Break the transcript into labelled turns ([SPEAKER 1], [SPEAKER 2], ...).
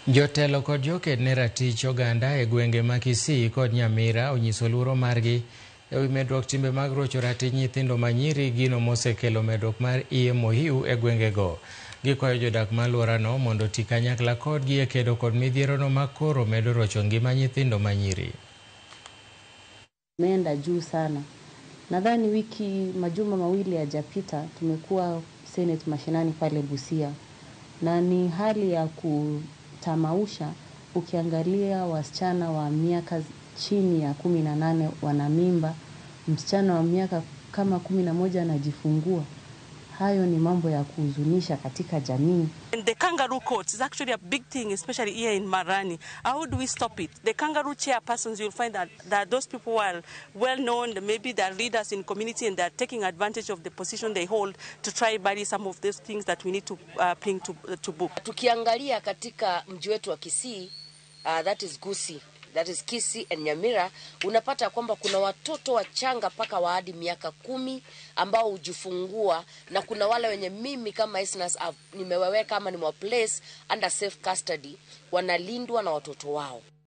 [SPEAKER 1] Jotelo kod joked ne ratich oganda e gwenge ma Kisii kod Nyamira onyiso luoro margi ewi medruok timbe mag rocho ratich nyithindo manyiri, gino mosekelo medruok mar iye mohiu e gwengego. Gikwayo jodak ma alworano mondo oti kanyakla kodgi e kedo kod midhierono ma koro medo rocho ngima nyithindo manyiri.
[SPEAKER 2] Imeenda juu sana. Nadhani wiki majuma mawili hajapita tumekuwa Senate mashinani pale Busia, na ni hali ya kutamausha ukiangalia wasichana wa miaka chini ya 18 wana mimba, msichana wa miaka kama 11 anajifungua. Hayo ni mambo ya kuhuzunisha katika jamii.
[SPEAKER 3] And the kangaroo courts is actually a big thing, especially here in Marani. How do we stop it? The kangaroo chairpersons, you'll find that those people are well known, maybe they're leaders in community and they're taking advantage of the position they hold to try bury some of those things that we need to bring to book.
[SPEAKER 4] Tukiangalia katika mji wetu wa Kisii, that is Gusii, that is Kisii and Nyamira, unapata kwamba kuna watoto wachanga mpaka wa hadi miaka 10 ambao hujifungua, na kuna wale wenye mimi kama Esnas nimewaweka ama nimewaplace under safe custody, wanalindwa na watoto wao.